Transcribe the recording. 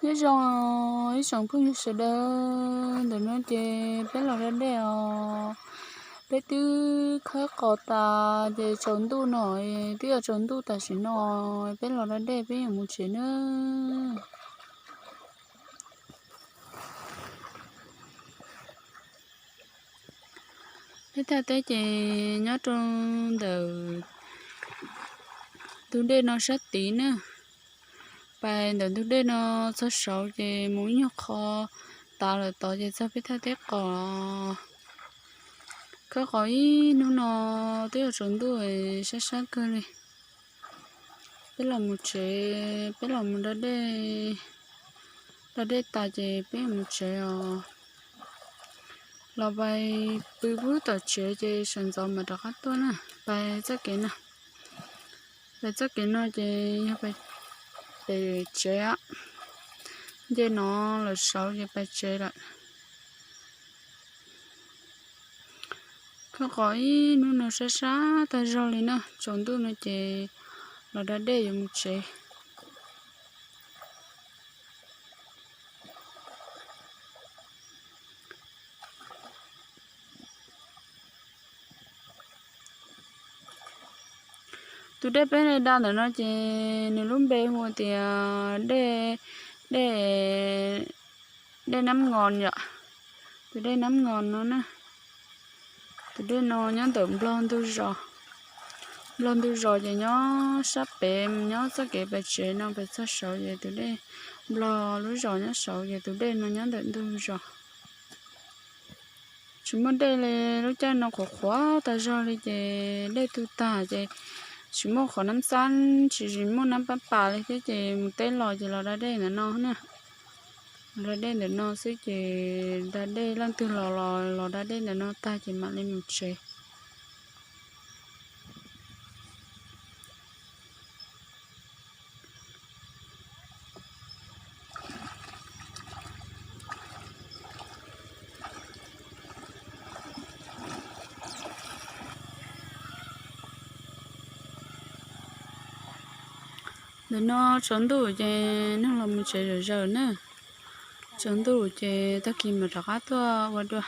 Nyob zoo ib tsoom phooj ywg sawv daws, ntawm no ces peb los da dej os. Peb twb khawb qos tas ces tsaus ntuj no, twb yuav tsaus ntuj tam sim no, peb los da dej peb yuav mus tsev nawb. Peb thaj teb ces nyob rau ntawm ntug dej no sab tid na. Pais ntawm ntug dej no txog saud ces mus ib nyuag qho tas lawm tod ces txog peb thaj teb qos. Khawb qos ib hnub no twb yuav tsaus ntuj, sab sab kawg li. Peb los mus tsev, peb los mus da dej, da dej tas ces peb mus tsev os. Los pais pw pub tom tsev ces sawv ntxov mam rov qab tuaj na. Pais txoj kev no, pais txoj kev no ces yog pais pem tsev. Nce no lawm saud ces pais tsev lawm. Khawb qos ib hnub no sab sab tag zog li na, tsaus ntuj no ces los da dej yuav mus tsev. Tus dej peb da ntawm no ces nws lub npe hu tias dej, dej, dej Nab Ngos yom. Tus dej Nab Ngos no na, tus dej no nyob ntawm Nplog ntug zos. Nplog ntug zos ces nyob sab pem, nyob txoj kev pais tsev no pais txog saud ces tus dej, Nplog lub zos nyob saud ces tus dej no nyob ntawm ntug zos. Tsis muaj dej li, lub caij no qhuav qhuav tag zog li ces dej tu tag ces tsis muaj qhov nab xab, tsis muaj nab pab pas li thiab ces mus teb los ces los da dej ntawm no na. Da dej ntawm no xwb ces da dej, leej twg los los los da dej ntawm no tag ces mam li mus tsev. Ntawm no tsaus ntuj ces neeg los mus tsev zom zaws na. Tsaus ntuj ces tag kis mam rov qab tuaj ua dua.